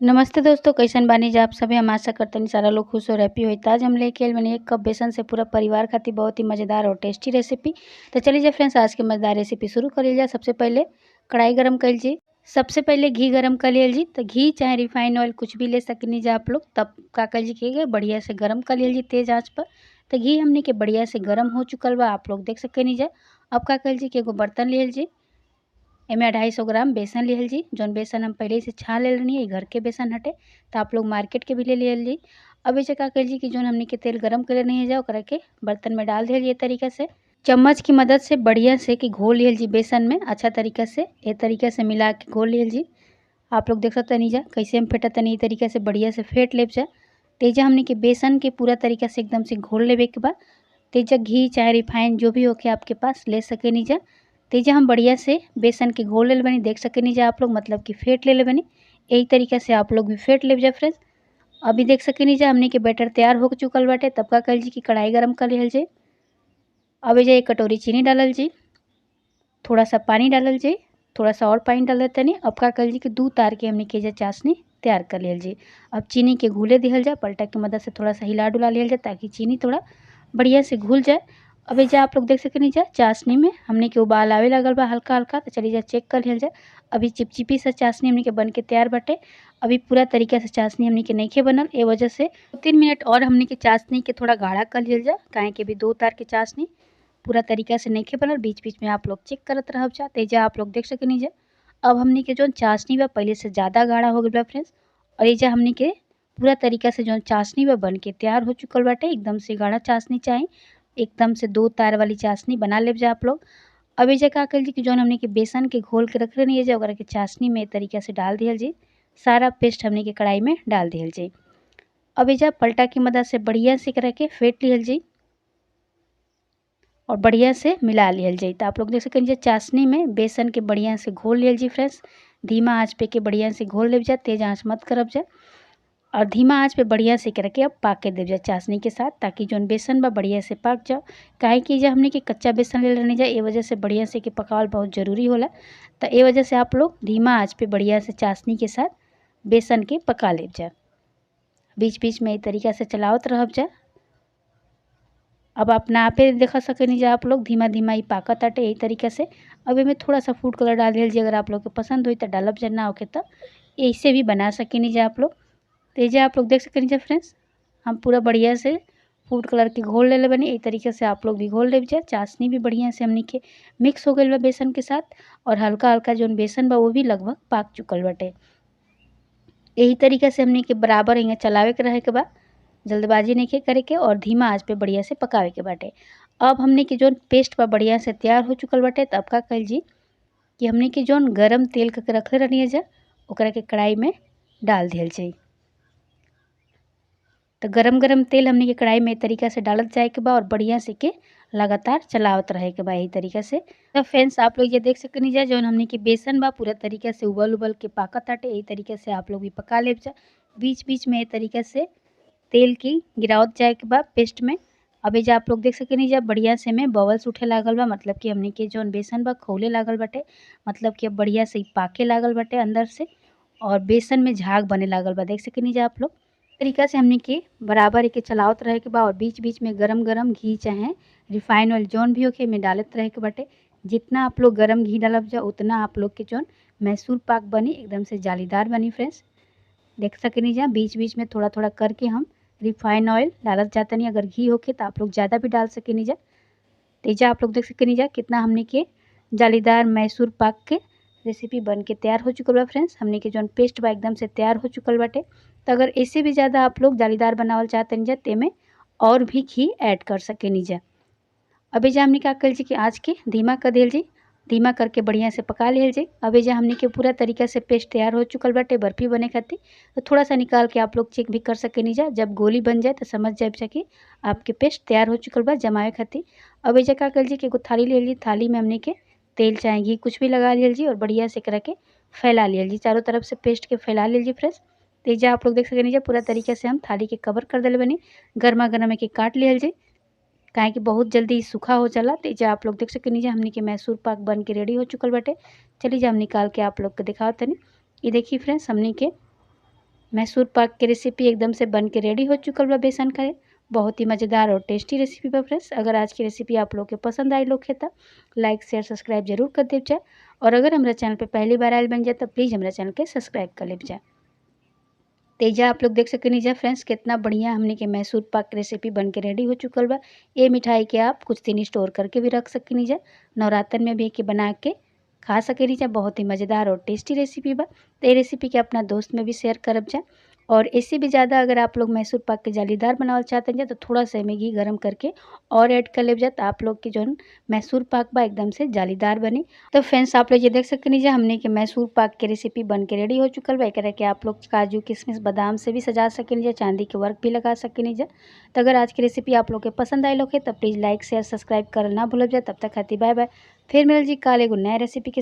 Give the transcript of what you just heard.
नमस्ते दोस्तों, कैसन बानी जा आप सभी। हम आशा करते सारा लोग खुश और हैप्पी होई। आज हम लेके आइल बानी 1 कप बेसन से पूरा परिवार खातिर बहुत ही मज़ेदार और टेस्टी रेसिपी। तो चलिए जा फ्रेंड्स, आज के मज़ेदार रेसिपी शुरू कर जा। सबसे पहले कढ़ाई गरम कर जी। सबसे पहले घी गरम कर लियल जी। तो घी चाहे रिफाइंड ऑयल कुछ भी ले सकनी जा आप लोग। तब का कर जी के बढ़िया से गरम कर लियल जी तेज़ आँच पर। तो घी हमने के बढ़िया से गरम हो चुकल बा, आप लोग देख सकनी जा। अब का कर जी के एगो बर्तन लियल जी, एमे 250 ग्राम बेसन लिहल जी। जौन बेसन हम पहले से छान ले रही है, घर के बेसन हटे, तो आप लोग मार्केट के भी ले लिहल जी। अब ऐसे का कर जी कि जौन हमने के तेल गरम कर नहीं जाओ ओकरा के बर्तन में डाल दिया तरीका से। चम्मच की मदद से बढ़िया से कि घोल लिहल जी बेसन में अच्छा तरीका से, ए तरीका से मिला के घोल लिहल जी। आप लोग देख सकते नहीं जा कैसे हम फेंटत नहीं, तरीका से बढ़िया से फेंट लेब जा। तेजा हमने के बेसन के पूरा तरीका से एकदम से घोल लेवे के बाद तेजा घी चाहे रिफाइंड जो भी होके आपके पास ले सके नहीं जा। तेजा हम बढ़िया से बेसन के घोल ले बनी, देख सके नहीं जा आप लोग, मतलब कि फेंट ले बनी। यही तरीका से आप लोग भी फेंट ले जा फ्रेंड्स। अभी देख सके नहीं जा हमने के बैटर तैयार हो चुकल बाटे। तब का कर जी कि कढ़ाई गरम कर लिहल जी। अब एजा 1 कटोरी चीनी डालल जी, थोड़ा सा पानी डालल जी, थोड़ा सा और पानी डाल देते नहीं। अब का कर जी कि 2 तार के हमने के जा चाशनी तैयार कर लिहल जी। अब चीनी के घुले दिहल जा, पलटा की मदद से थोड़ा सा हिला डुला लिहल जा ताकि चीनी थोड़ा बढ़िया से घुल जाए। अब एजा आप लोग देख सके नहीं जा चाशनी में हमने के उबाल आवे लगल बा हल्का हल्का। तो चलिए जा चेक कर लिहल जा। अभी चिपचिपी सा चाशनी हमने के बन के तैयार बाटे। अभी पूरा तरीका से चाशनी हमने के नइखे बनल, ए वजह से 3 मिनट और हमने के चाशनी के थोड़ा गाढ़ा कर लिहल जा, काहे कि अभी 2 तार के चाशनी पूरा तरीका से नइखे बनल। बीच बीच में आप लोग चेक करत रहब जा। तेजा आप लोग देख सके नहीं जा अब हमने के जो चाशनी बा पहले से ज़्यादा गाढ़ा हो गइल बा फ्रेंड्स। और एजा हमने के पूरा तरीका से जो चाशनी बा बन के तैयार हो चुकल बाटे। एकदम से गाढ़ा चाशनी चाही, एकदम से 2 तार वाली चाशनी बना लेब जा आप लोग। अब एजा का कर जी कि जौन हमने के बेसन के घोल के रख रही है ओकरा के चाशनी में तरीका से डाल दिहल जी। सारा पेस्ट हमने के कढ़ाई में डाल दिहल जी। अब एजा पलटा की मदद से बढ़िया से एकरा के फेंट लिहल जी और बढ़िया से मिला लिहल जी। तो आप लोग देख सकें चाशनी में बेसन के बढ़िया से घोल लिहल जी फ्रेंड्स। धीमा आँच पे के बढ़िया से घोल लेब जा, तेज़ आँच मत करब जा। और धीमा आंच पे बढ़िया से करके अब पाके देव जा चाशनी के साथ, ताकि जौन बेसन बा बढ़िया से पाक जाओ। काहे कि जब हमने के कच्चा बेसन ले रहने जाए ए वजह से बढ़िया से के पकावल बहुत ज़रूरी होला। तो ए वजह से आप लोग धीमा आंच पे बढ़िया से चाशनी के साथ बेसन के पका ले जा। बीच बीच में तरीका से चलावत रहब जा। अब आप नापे देख सकेनी जा आप लोग, धीमा धीमा ही पाकत आटे यही तरीका से। अब एमें थोड़ा सा फूड कलर डाल दिया जी, अगर आप लोग के पसंद हो तो डालब जा, ना होके तो ऐसे भी बना सकेनी जा आप लोग। तो एजा आप लोग देख सकेनी जा फ्रेंड्स, हम पूरा बढ़िया से फूड कलर के घोल ले बनी। यही तरीके से आप लोग भी घोल ले जा। चाशनी भी बढ़िया से हमनी के मिक्स हो गइल बा बेसन के साथ और हल्का हल्का जौन बेसन बा वो भी लगभग पाक चुकल बाटे। यही तरीका से हमनी के बराबर हिंगा चलावे के रहे के बा, जल्दबाजी नहीं के करे के और धीमा आँच पे बढ़िया से पकावे के बाटे। अब हमने के जौन पेस्ट बा बढ़िया से तैयार हो चुकल बाटे। तब का कल जी कि हमने के जौन गरम तेल करके रखले रहनी जा ओकरा के कढ़ाई में डाल दिहल जाई। तो गरम गरम तेल हमने के कढ़ाई में तरीका से डालत जाए के बा और बढ़िया से के लगातार चलावत रहे के बा यही तरीका से। तो फ्रेंड्स आप लोग ये देख सकनी जा जौन हमने के बेसन बा पूरा तरीका से उबल उबल के पाकत आटे। यही तरीका से आप लोग भी पका लेब जा। बीच बीच में ये तरीका से तेल की गिरावत जाए के बा पेस्ट में। अब एजा आप लोग देख सकनी जा बढ़िया से में बबल्स उठे लागल बा, मतलब कि हमने के जौन बेसन बा खौले लागल बाटे, मतलब कि अब बढ़िया से पाके लागल बाटे अंदर से और बेसन में झाग बने लागल बा। देख सकनी जा आप लोग तरीका से हमने के बराबर के चलावत रहे के बा और बीच बीच में गरम गरम घी चाहे रिफाइंड ऑयल जौन भी होके में डालत रहे के बाटे। जितना आप लोग गरम घी डालब जा उतना आप लोग के जौन मैसूर पाक बनी एकदम से जालीदार बनी फ्रेंड्स। देख सकनी जा बीच बीच में थोड़ा थोड़ा करके हम रिफाइंड ऑयल डालत जाता नहीं, अगर घी होके तो आप लोग ज़्यादा भी डाल सकेनी जा। तेजा आप लोग देख सकेनी जा कितना हमने के जालीदार मैसूर पाक के रेसिपी बन के तैयार हो चुकल बा फ्रेंड्स। हमने के जौन पेस्ट बा एकदम से तैयार हो चुकल बाटे। तो अगर इससे भी ज़्यादा आप लोग जालीदार बनावल चाहते जा तेमें और भी घी ऐड कर सकेनी जा। अभी जा हमने का कल जी कि आँच के धीमा कर दिल जी, धीमा करके बढ़िया से पका लिहल जी। अभी जा हमने के पूरा तरीका से पेस्ट तैयार हो चुकल बाटे बर्फ़ी बने खातिर। तो थोड़ा सा निकाल के आप लोग चेक भी कर सकेनी जा। जब गोली बन जाए तो समझ जाए कि आपके पेस्ट तैयार हो चुकल बा जमावे खातिर। अभी जा का कल जी कि एगो थाली ले ली, थाली में हमने के तेल चाहे घी कुछ भी लगा लिहल जी और बढ़िया से एकरा के फैला लिहल जी, चारों तरफ से पेस्ट के फैला लिहल जी फ्रेंड्स। तेजा आप लोग देख सकेनी जा पूरा तरीका से हम थाली के कवर कर दिले बनी। गर्मा गर्म के काट लिहल जी, काहे कि बहुत जल्दी सूखा हो जाला। तेजा आप लोग देख सकेनी जा हमनी के मैसूर पाक बन के रेडी हो चुकल बाटे। चलिए जा हम निकाल के आप लोग के दिखावत तनी। ये देखिए फ्रेंड्स हमनी के मैसूर पाक के रेसिपी एकदम से बन के रेडी हो चुकल बा बेसन का। बहुत ही मज़ेदार और टेस्टी रेसिपी बा फ्रेंड्स। अगर आज की रेसिपी आप लोग के पसंद आई लोग है तो लाइक शेयर सब्सक्राइब जरूर कर देव जाए। और अगर हमारा चैनल पे पहली बार आयल बन जाए तो प्लीज़ हमारा चैनल के सब्सक्राइब कर ले जाए। तेजा आप लोग देख सकेनी जा फ्रेंड्स कितना बढ़िया हमने के मैसूर पाक रेसिपी बन के रेडी हो चुकल बा। ये मिठाई के आप कुछ दिन स्टोर करके भी रख सकेनी जा, नवरात्र में भी के बना के खा सकेनी जा। बहुत ही मज़ेदार और टेस्टी रेसिपी बा। तो ये रेसिपी के अपना दोस्त में भी शेयर करब जा। और इससे भी ज़्यादा अगर आप लोग मैसूर पाक के जालीदार बनावल चाहते हैं तो थोड़ा सा में घी गरम करके और ऐड कर ले जाए तो आप लोग के जो मैसूर पाक बा एकदम से जालीदार बनी। तो फ्रेंड्स आप लोग ये देख सकते हैं हमने के मैसूर पाक के रेसिपी बन के रेडी हो चुकल बा। एकरा के आप लोग काजू किशमिश बादाम से भी सजा सकें जा, चांदी के वर्क भी लगा सकें जा। तो अगर आज की रेसिपी आप लोग के पसंद आई लोग है तो प्लीज़ लाइक शेयर सब्सक्राइब करना ना भूल जाए। तब तक खातिर बाय बाय, फिर मिल जी काल एगो नया रेसिपी के।